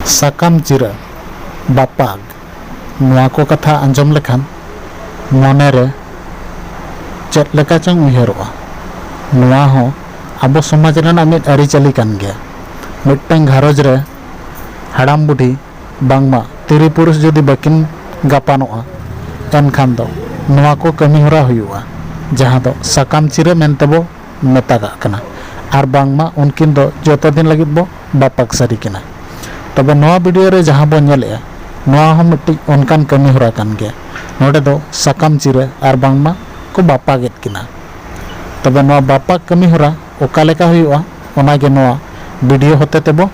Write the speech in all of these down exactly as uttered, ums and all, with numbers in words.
ᱥᱟᱠᱟᱢ ᱪᱤᱨᱟᱹ, ᱵᱟᱯᱟᱜᱽ, ᱱᱚᱣᱟ ᱠᱚ ᱠᱟᱛᱷᱟ ᱟᱸᱡᱚᱢ ᱞᱮᱠᱷᱟᱱ ᱢᱚᱱᱮ ᱨᱮ ᱪᱮᱫ ᱞᱮᱠᱟ ᱪᱚᱝ ᱩᱭᱦᱟᱹᱨᱚᱜᱼᱟ᱾ ᱱᱚᱣᱟ ᱦᱚᱸ ᱟᱵᱚ ᱥᱚᱢᱟᱡᱽ ᱨᱮᱱᱟᱜ ᱢᱤᱫ ᱟᱹᱨᱤᱪᱟᱹᱞᱤ ᱠᱟᱱ ᱜᱮᱭᱟ᱾ ᱢᱤᱫᱴᱟᱝ ᱜᱷᱟᱨᱚᱸᱡᱽ ᱨᱮ ᱦᱟᱲᱟᱢ ᱵᱩᱰᱷᱤ ᱵᱟᱝᱢᱟ ᱛᱤᱨᱤ ᱯᱩᱨᱩᱥ ᱡᱩᱫᱤ ᱵᱟᱹᱠᱤᱱ ᱜᱟᱯᱟᱱᱚᱜᱼᱟ, ᱮᱱᱠᱷᱟᱱ ᱫᱚ ᱱᱚᱣᱟ ᱠᱚ ᱠᱟᱹᱢᱤ ᱦᱚᱨᱟ ᱦᱩᱭᱩᱜᱼᱟ, ᱡᱟᱦᱟᱸ ᱫᱚ ᱥᱟᱠᱟᱢ ᱪᱤᱨᱟᱹ ᱢᱮᱱᱛᱮ ᱵᱚ ᱢᱮᱛᱟᱜᱟᱜ ᱠᱟᱱᱟ᱾ ᱟᱨ ᱵᱟᱝᱢᱟ ᱩᱱᱠᱤᱱ ᱫᱚ ᱡᱚᱛᱚ ᱫᱤᱱ ᱞᱟᱹᱜᱤᱫ ᱵᱚ ᱵᱟᱯᱟᱠ ᱥᱟᱹᱨᱤ ᱠᱤᱱᱟ᱾ ᱛᱚᱵᱮ ᱱᱚᱣᱟ ᱵᱷᱤᱰᱤᱭᱳ ᱨᱮ ᱡᱟᱦᱟᱸ ᱵᱚ ᱧᱮᱞᱮᱜᱼᱟ, ᱱᱚᱣᱟ ᱦᱚᱸ ᱢᱤᱫᱴᱤᱡ ᱚᱱᱠᱟᱱ ᱠᱟᱹᱢᱤ ᱦᱚᱨᱟ ᱠᱟᱱ ᱜᱮᱭᱟ᱾ ᱱᱚᱰᱮ ᱫᱚ ᱥᱟᱠᱟᱢ ᱪᱤᱨᱟᱹ ᱟᱨ ᱵᱟᱝᱢᱟ ᱠᱚ ᱵᱟᱯᱟᱜᱮᱫ ᱠᱤᱱᱟ᱾ ᱛᱚᱵᱮ ᱱᱚᱣᱟ ᱵᱟᱯᱟᱠ ᱠᱟᱹᱢᱤ ᱦᱚᱨᱟ ᱚᱠᱟ ᱞᱮᱠᱟ ᱦᱩᱭᱩᱜᱼᱟ, ᱚᱱᱟ ᱜᱮ ᱱᱚᱣᱟ ᱵᱷᱤᱰᱤᱭᱳ ᱦᱚᱛᱮ ᱛᱮᱵᱚ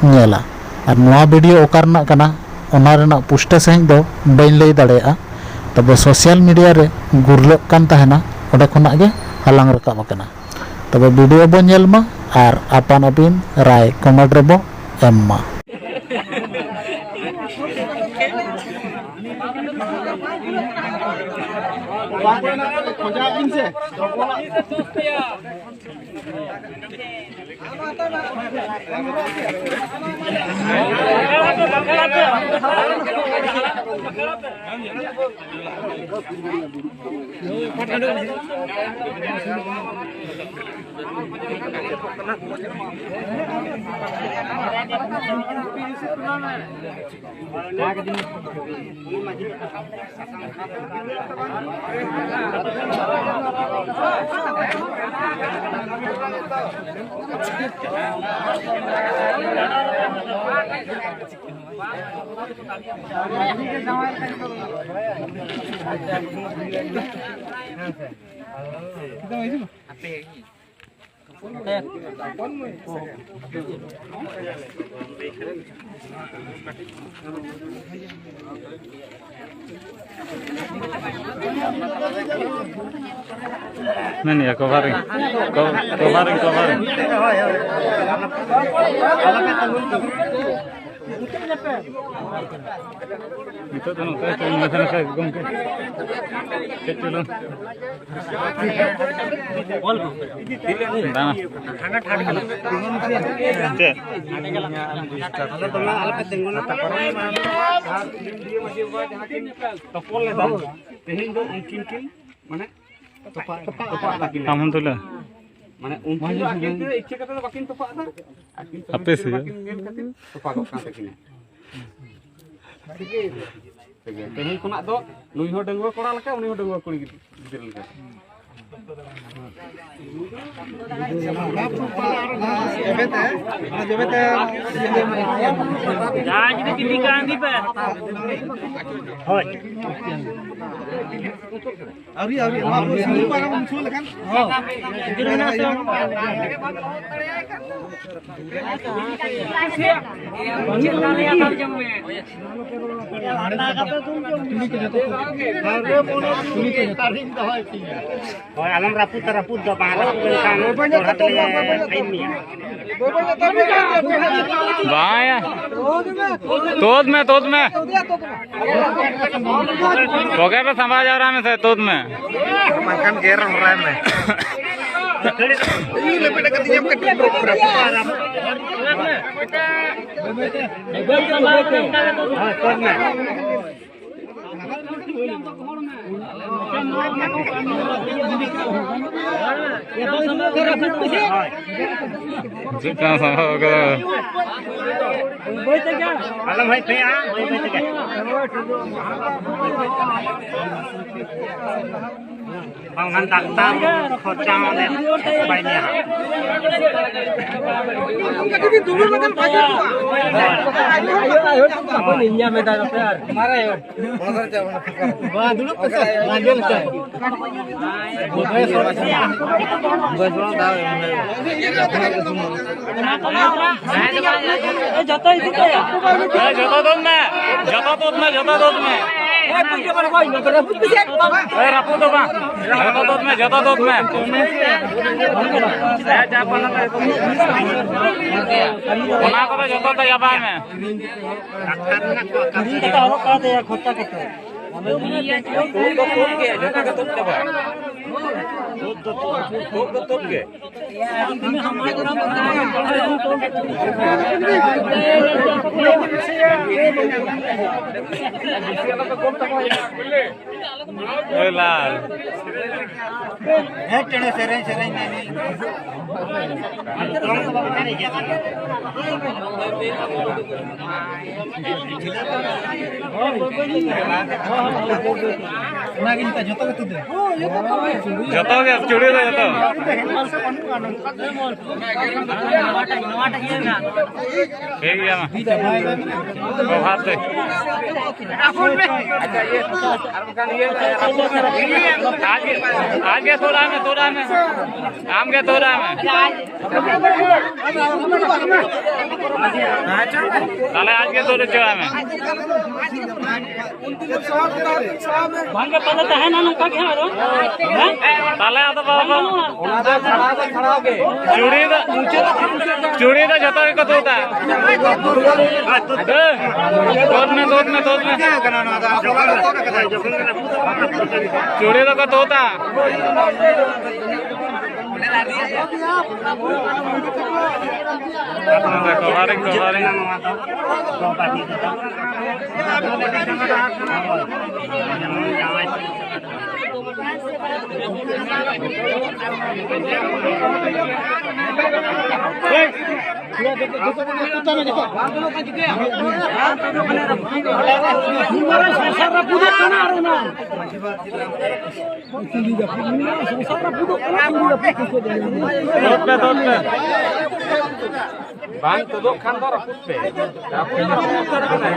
ᱧᱮᱞᱟ᱾ ᱟᱨ ᱱᱚᱣᱟ ᱵᱷᱤᱰᱤᱭᱳ ᱚᱠᱟ ᱨᱮᱱᱟᱜ ᱠᱟᱱᱟ, ᱚᱱᱟ ᱨᱮᱱᱟᱜ ᱯᱩᱥᱴᱟᱹ ᱥᱟᱺᱦᱤᱡ ᱫᱚ ᱵᱟᱹᱧ ᱞᱟᱹᱭ ᱫᱟᱲᱮᱭᱟᱜᱼᱟ᱾ ᱛᱚᱵᱮ ᱥᱳᱥᱟᱞ ᱢᱤᱰᱤᱭᱟ ᱨᱮ ᱜᱩᱨᱞᱟᱹᱜ ᱠᱟᱱ ᱛᱟᱦᱮᱱᱟ, ᱚᱸᱰᱮ ᱠᱷᱚᱱᱟᱜ ᱜᱮ ᱦᱟᱞᱟᱝ ᱨᱟᱠᱟᱵ ᱟᱠᱟᱱᱟ᱾ ᱛᱚᱵᱮ ᱵᱷᱤᱰᱤᱭᱳ ᱵᱚᱱ ᱧᱮᱞ ᱢᱟ ᱟᱨ ᱟᱯᱟᱱ ᱟᱹᱯᱤᱱ ᱨᱟᱭ ᱠᱚᱢᱮᱱᱴ ᱨᱮᱵᱚ ᱮᱢ ᱢᱟ᱾ ᱢᱮᱱᱮᱜᱼᱟ ᱠᱚᱵᱷᱟᱨᱤᱝ, ᱠᱚ-, ᱠᱚᱵᱷᱟᱨᱤᱝ, ᱠᱚᱵᱷᱟᱨᱤᱝ᱾ ᱱᱤᱛᱚᱜ ᱫᱚ ᱱᱚᱝᱠᱟ ᱜᱮ ᱠᱟᱹᱢᱤ ᱦᱩᱭᱩᱜ ᱠᱟᱱᱟ ᱜᱚᱢᱠᱮ᱾ ᱪᱮᱫ ᱪᱚᱞᱚ? ᱫᱟᱬᱟ᱾ ᱪᱮᱫ? ᱛᱚᱯᱚᱞ ᱞᱮᱫᱟ᱾ ᱛᱮᱦᱮᱧ ᱫᱚ ᱩᱱᱠᱤᱱ ᱠᱤᱱ, ᱢᱟᱱᱮ, ᱛᱚᱯᱟᱜ, ᱛᱚᱯᱟᱜ ᱛᱟᱹᱠᱤᱱᱟ᱾ ᱟᱢ ᱦᱚᱸ ᱛᱩᱞᱟᱹ᱾ ᱢᱟᱱᱮ, ᱩᱱᱠᱤᱱ ᱫᱚ ᱟᱹᱠᱤᱱ ᱛᱮ ᱤᱪᱪᱷᱟᱹ ᱠᱟᱛᱮ ᱫᱚ ᱵᱟᱹᱠᱤᱱ ᱛᱚᱯᱟᱜ ᱮᱫᱟ᱾ ᱟᱹᱠᱤᱱ ᱛᱮ ᱟᱯᱮ ᱥᱮ? ᱵᱟᱹᱠᱤᱱ ᱧᱮᱞ ᱠᱟᱛᱮ ᱛᱚᱯᱟᱜᱚᱜ ᱠᱟᱱ ᱛᱟᱹᱠᱤᱱᱟ᱾ ᱛᱮᱜᱮ, ᱛᱮᱦᱮᱧ ᱠᱷᱚᱱᱟᱜ ᱫᱚ ᱱᱩᱭ ᱦᱚᱸ ᱰᱟᱺᱜᱩᱣᱟᱹ ᱠᱚᱲᱟ ᱞᱮᱠᱟ, ᱩᱱᱤ ᱦᱚᱸ ᱰᱟᱺᱜᱩᱣᱟᱹ ᱠᱩᱲᱤ ᱜᱤᱫᱽᱨᱟᱹ ᱞᱮᱠᱟ᱾ ᱡᱟᱦᱟᱸᱭ ᱡᱩᱫᱤ ᱠᱤᱪᱷᱩ ᱜᱟᱱ ᱫᱤ ᱯᱮ᱾ ᱦᱳᱭ᱾ ᱟᱹᱣᱨᱤ, ᱟᱹᱣᱨᱤ, ᱱᱚᱣᱟ ᱠᱚ ᱥᱤᱸᱫᱩᱨ ᱯᱟᱨᱚᱢ ᱢᱩᱪᱷᱟᱹᱣ ᱞᱮᱠᱷᱟᱱ᱾ ᱦᱚᱸ᱾ ᱥᱤᱸᱫᱩᱨ ᱢᱮᱱᱟᱜ ᱟᱥᱮ ᱵᱟᱝ? ᱦᱳᱭ, ᱟᱞᱚᱢ ᱨᱟᱹᱯᱩᱫ, ᱨᱟᱹᱯᱩᱫ ᱫᱚ ᱵᱟᱝ ᱨᱟᱹᱯᱩᱫ ᱞᱮᱱᱠᱷᱟᱱ ᱫᱚᱦᱲᱟ ᱛᱮᱞᱮ ᱴᱟᱭᱤᱢ ᱢᱮᱭᱟ᱾ ᱵᱟᱝᱭᱟ᱾ ᱛᱩᱫ ᱢᱮ, ᱛᱩᱫ ᱢᱮ᱾ ᱛᱚᱵᱮ ᱯᱮ ᱥᱟᱢᱵᱟᱣ ᱡᱟᱣᱨᱟᱭ ᱢᱮᱥᱮ, ᱛᱩᱫ ᱢᱮ᱾ ᱵᱟᱝᱠᱷᱟᱱ ᱜᱮᱨ ᱦᱚᱨᱟᱭ ᱢᱮ᱾ ᱤᱧ ᱞᱮᱵᱮᱫ ᱟᱠᱟᱫᱤᱧᱟ ᱠᱟᱹᱴᱤᱡ ᱨᱟᱹᱯᱩᱫ, ᱨᱟᱹᱯᱩᱫ᱾ ᱦᱳᱭ, ᱛᱩᱫ ᱢᱮ᱾ ᱪᱮᱫ ᱠᱟᱱ ᱥᱟᱢᱵᱷᱟᱣ ᱠᱟᱫᱟ? ᱟᱞᱚᱢ ᱦᱮᱡ ᱯᱮᱭᱟ, ᱵᱟᱹᱭ ᱵᱟᱹᱭ ᱛᱮᱜᱮ᱾ ᱵᱟᱝᱠᱷᱟᱱ ᱰᱟᱠᱛᱟᱨ ᱠᱷᱚᱨᱪᱟ ᱦᱚᱸ ᱚᱸᱰᱮ ᱵᱟᱭ ᱧᱟᱢᱟ᱾ ᱢᱟᱨᱮ ᱵᱟᱝ, ᱫᱩᱲᱩᱵ ᱯᱮᱥᱮ᱾ ᱵᱟᱝ, ᱧᱮᱞ ᱦᱚᱪᱚᱭ᱾ ᱡᱚᱛᱚ ᱤᱫᱤ ᱠᱚ᱾ ᱦᱮᱸ, ᱡᱚᱛᱚ ᱛᱩᱫ ᱢᱮ, ᱡᱚᱛᱚ ᱛᱩᱫ ᱢᱮ, ᱡᱚᱛᱚ ᱛᱩᱫ ᱢᱮ᱾ ᱮ, ᱨᱟᱹᱯᱩᱫ ᱫᱚ ᱵᱟᱝ᱾ ᱡᱚᱛᱚ ᱛᱩᱫ ᱢᱮ, ᱡᱚᱛᱚ ᱛᱩᱫ ᱢᱮ᱾ ᱚᱱᱟ ᱠᱚᱫᱚ ᱡᱚᱛᱚ ᱫᱚ ᱪᱟᱵᱟᱭ ᱢᱮ᱾ ᱠᱤᱨᱤᱧ ᱠᱟᱛᱮ ᱦᱚᱨᱚᱜ ᱠᱟᱜ ᱛᱟᱭᱟ, ᱠᱷᱚᱨᱪᱟ ᱠᱟᱛᱮ᱾ ᱛᱩᱫ ᱫᱚ ᱛᱩᱫ ᱜᱮ, ᱡᱚᱛᱚ ᱜᱮ ᱛᱩᱫ ᱪᱟᱵᱟ᱾ ᱛᱩᱫ ᱫᱚ ᱛᱩᱫ, ᱛᱩᱫ ᱫᱚ ᱛᱩᱫ ᱜᱮ᱾ ᱳᱭ ᱞᱟᱞ᱾ ᱦᱮᱸ, ᱪᱮᱬᱮ ᱥᱮᱨᱮᱧ, ᱥᱮᱨᱮᱧ ᱢᱮ᱾ ᱚᱱᱟᱜᱮ ᱱᱤᱛᱚᱜ ᱡᱚᱛᱚ ᱜᱮ ᱛᱩᱫ ᱫᱚ᱾ ᱡᱚᱛᱚ ᱜᱮ, ᱪᱩᱲᱤ ᱫᱚ ᱡᱚᱛᱚ᱾ ᱴᱷᱤᱠ ᱜᱮᱭᱟ, ᱢᱟ᱾ ᱡᱚᱦᱟᱨ ᱛᱮ᱾ ᱟᱡ ᱜᱮ, ᱟᱡ ᱜᱮ ᱛᱩᱫ ᱟᱭ ᱢᱮ, ᱛᱩᱫ ᱟᱭ ᱢᱮ᱾ ᱟᱢ ᱜᱮ ᱛᱩᱫ ᱟᱭ ᱢᱮ᱾ ᱛᱟᱦᱞᱮ ᱟᱡ ᱜᱮ ᱛᱩᱫ ᱦᱚᱪᱚ ᱟᱭ ᱢᱮ᱾ ᱵᱟᱝ ᱜᱮ, ᱛᱟᱦᱞᱮ ᱛᱟᱦᱮᱱᱟ ᱱᱚᱝᱠᱟ ᱜᱮ ᱦᱟᱸᱜ ᱟᱫᱚ᱾ ᱦᱮᱸ? ᱛᱟᱦᱞᱮ ᱟᱫᱚ ᱵᱟᱵᱟ, ᱵᱟᱝ ᱜᱟᱱᱚᱜᱼᱟ᱾ ᱪᱩᱲᱤ ᱫᱚ, ᱪᱩᱲᱤ ᱫᱚ ᱡᱚᱛᱚ ᱜᱮᱠᱚ ᱛᱩᱫᱟ᱾ ᱮ, ᱛᱩᱫ ᱢᱮ, ᱛᱩᱫ ᱢᱮ, ᱛᱩᱫ ᱢᱮ᱾ ᱪᱩᱲᱤ ᱫᱚᱠᱚ ᱛᱩᱫᱟ᱾ ᱠᱚᱵᱷᱟᱨᱤᱝ, ᱠᱚᱵᱷᱟᱨᱤᱝ᱾ ᱥᱚᱝᱥᱟᱨ ᱨᱟᱹᱯᱩᱫᱚᱜ ᱠᱟᱱᱟ ᱟᱨ ᱚᱱᱟ᱾ ᱛᱩᱞᱤ ᱨᱟᱹᱯᱩᱫ ᱢᱮᱱᱟᱜᱼᱟ, ᱥᱚᱝᱥᱟᱨ ᱨᱟᱹᱯᱩᱫᱚᱜ ᱠᱟᱱᱟ, ᱛᱩᱞᱤ ᱨᱟᱹᱯᱩᱫ ᱠᱚ ᱪᱮᱫ ᱞᱟᱹᱜᱤᱫ? ᱫᱚᱦᱚ ᱯᱮ, ᱫᱚᱦᱚ ᱯᱮ᱾ ᱵᱟᱝ ᱛᱩᱫᱩᱜ ᱠᱷᱟᱱ ᱫᱚ ᱨᱟᱹᱯᱩᱫ ᱯᱮ᱾ ᱨᱟᱹᱯᱩᱫ ᱫᱚ ᱨᱟᱹᱯᱩᱫ ᱠᱟᱱᱟ᱾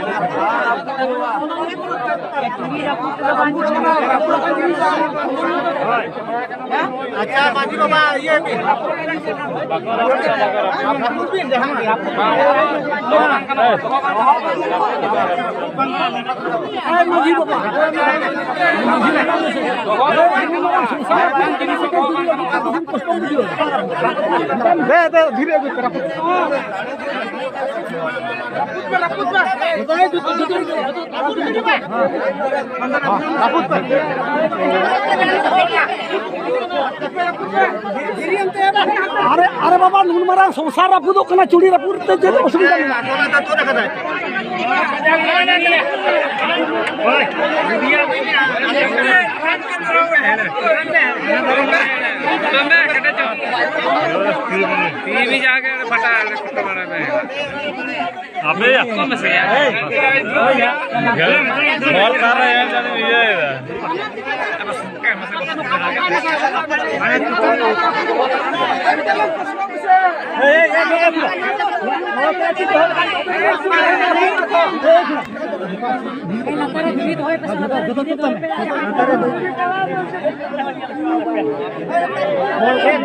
ᱟᱪᱪᱷᱟ, ᱢᱟᱹᱡᱷᱤ ᱵᱟᱵᱟ, ᱤᱭᱟᱹ ᱵᱤᱱ᱾ ᱨᱟᱹᱯᱩᱫ ᱵᱤᱱ ᱡᱟᱦᱟᱱᱟᱜ ᱜᱮ᱾ ᱫᱮ, ᱫᱮ, ᱫᱷᱤᱨᱮ ᱟᱹᱜᱩᱭ ᱯᱮ, ᱨᱟᱹᱯᱩᱫ᱾ ᱟᱨᱮ, ᱟᱨᱮ ᱵᱟᱵᱟ, ᱱᱩᱱ ᱢᱟᱨᱟᱝ ᱥᱚᱝᱥᱟᱨ ᱨᱟᱹᱯᱩᱫᱚᱜ ᱠᱟᱱᱟ, ᱪᱩᱲᱤ ᱨᱟᱹᱯᱩᱫ ᱛᱮ ᱪᱮᱫ ᱚᱥᱩᱵᱤᱫᱷᱟ ᱢᱮᱱᱟᱜᱼᱟ? ᱛᱤ ᱵᱤ ᱡᱟᱜᱮ ᱯᱷᱟᱴᱟ ᱯᱷᱩᱴᱟᱹ ᱵᱟᱲᱟᱭ ᱢᱮ᱾ ᱟᱯᱮᱭᱟ? ᱠᱚᱢ ᱢᱮᱥᱮ ᱭᱟ᱾ ᱦᱚᱲ ᱛᱟᱨᱟ ᱮᱢ ᱡᱟᱹᱱᱤᱡ ᱤᱭᱟᱹᱭᱮᱫᱟ᱾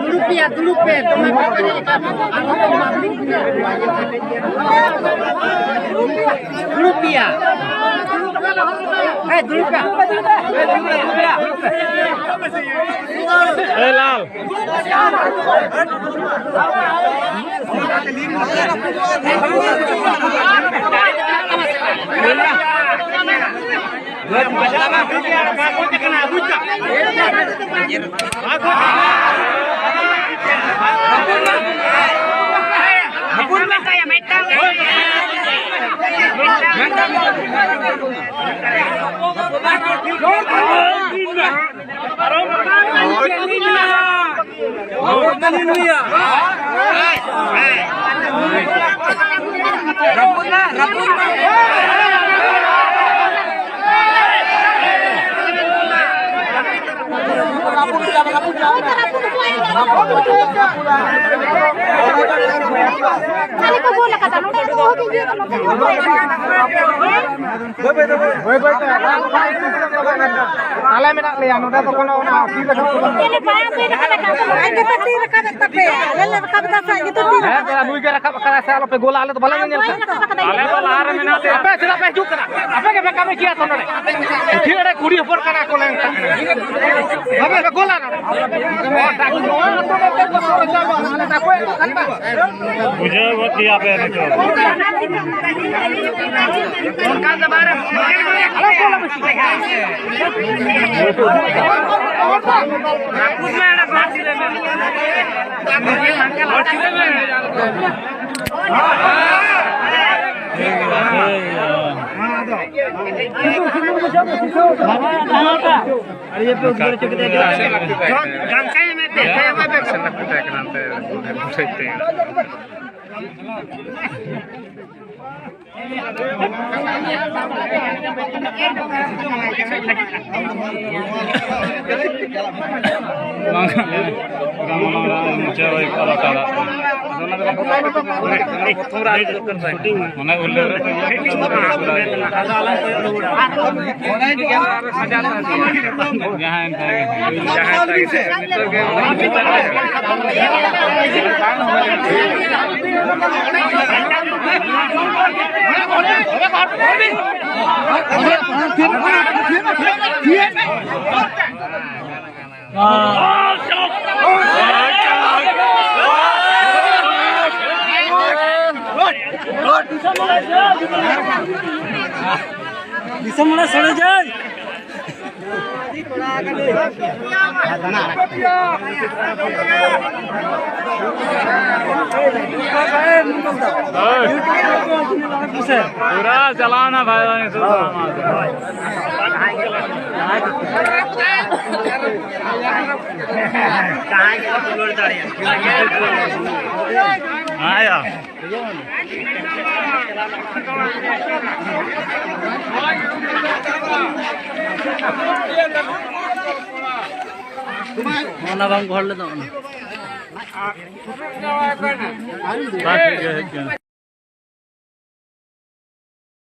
ᱫᱩᱲᱩᱵ ᱯᱮᱭᱟ, ᱫᱩᱲᱩᱵ ᱯᱮ, ᱫᱚᱢᱮ ᱵᱟᱯᱮ ᱮᱱᱮᱡ ᱠᱟᱱᱟ᱾ ᱫᱩᱲᱩᱵ ᱯᱮᱭᱟ᱾ ᱦᱮᱸ, ᱫᱩᱲᱩᱵ ᱯᱮ᱾ ᱮ ᱞᱟᱞ᱾ ᱟᱞᱮ ᱢᱮᱱᱟᱜ ᱞᱮᱭᱟ ᱱᱚᱰᱮ ᱫᱚ, ᱠᱳᱱᱳ ᱚᱱᱟ ᱛᱤ ᱨᱟᱠᱟᱵ ᱠᱚ ᱵᱟᱹᱱᱩᱜᱼᱟ᱾ ᱟᱡ ᱜᱮᱛᱚ ᱛᱤ ᱨᱟᱠᱟᱵᱮᱫ ᱛᱟᱯᱮᱭᱟ, ᱟᱞᱮ ᱞᱮ ᱨᱟᱠᱟᱵ ᱮᱫᱟ ᱥᱮ ᱟᱡ ᱜᱮᱛᱚ ᱛᱤ ᱨᱟᱠᱟᱵ᱾ ᱦᱮᱸ, ᱛᱚ ᱱᱩᱭ ᱜᱮ ᱨᱟᱠᱟᱵ ᱟᱠᱟᱫᱟᱭ ᱥᱮ, ᱟᱞᱚᱯᱮ ᱜᱳᱞᱟ, ᱟᱞᱮ ᱫᱚ ᱵᱟᱞᱮ ᱧᱮᱞ ᱠᱟᱜᱼᱟ᱾ ᱟᱞᱮ ᱫᱚ ᱞᱟᱦᱟ ᱨᱮ ᱢᱮᱱᱟᱜ ᱞᱮᱭᱟ᱾ ᱟᱯᱮ ᱪᱮᱫᱟᱜ ᱯᱮ ᱦᱤᱡᱩᱜ ᱠᱟᱱᱟ? ᱟᱯᱮ ᱜᱮ ᱠᱟᱹᱢᱤ ᱠᱮᱭᱟ ᱠᱚ ᱱᱚᱰᱮ᱾ ᱯᱩᱛᱷᱤ ᱮᱲᱮ ᱠᱩᱲᱤ ᱦᱚᱯᱚᱱ ᱠᱟᱱᱟ ᱠᱚ ᱞᱮᱱᱠᱷᱟᱱ᱾ ᱵᱟᱵᱮ ᱨᱮ ᱜᱳᱞᱟ ᱱᱚᱰᱮ᱾ ᱱᱚᱣᱟ ᱟᱹᱛᱩ ᱨᱮ ᱛᱮ ᱵᱚᱥᱚᱨ ᱨᱮ ᱪᱟᱞᱟᱜᱼᱟ, ᱢᱟᱱᱮ ᱛᱟᱠᱚ ᱮᱴᱟᱜ ᱠᱟᱱ ᱵᱟᱝ᱾ ᱵᱩᱡᱷᱟᱹᱣ ᱜᱚᱫ ᱜᱮᱭᱟ ᱯᱮ ᱱᱤᱛᱚᱜ᱾ ᱚᱱᱠᱟ ᱫᱚ ᱵᱟᱝ᱾ ᱢᱟᱱᱮ ᱩᱞᱞᱮᱠᱷ ᱨᱮ ᱡᱟᱦᱟᱸᱭ ᱮᱱᱠᱷᱟᱱ ᱜᱮ᱾ ᱫᱤᱥᱚᱢ ᱢᱚᱬᱮ ᱥᱚᱲᱮ ᱡᱟᱭ᱾ ᱯᱩᱨᱟ ᱪᱟᱞᱟᱣᱱᱟ ᱵᱷᱟᱭ, ᱱᱤᱛᱚᱜ ᱫᱚ᱾ ᱦᱮᱸᱭᱟ᱾ ᱚᱱᱟ ᱵᱟᱝ ᱜᱚᱦᱚᱲ ᱞᱮᱫᱟ ᱚᱱᱟ᱾ ᱵᱟᱝ ᱴᱷᱤᱠ ᱜᱮ ᱦᱮᱡ ᱠᱟᱱᱟ᱾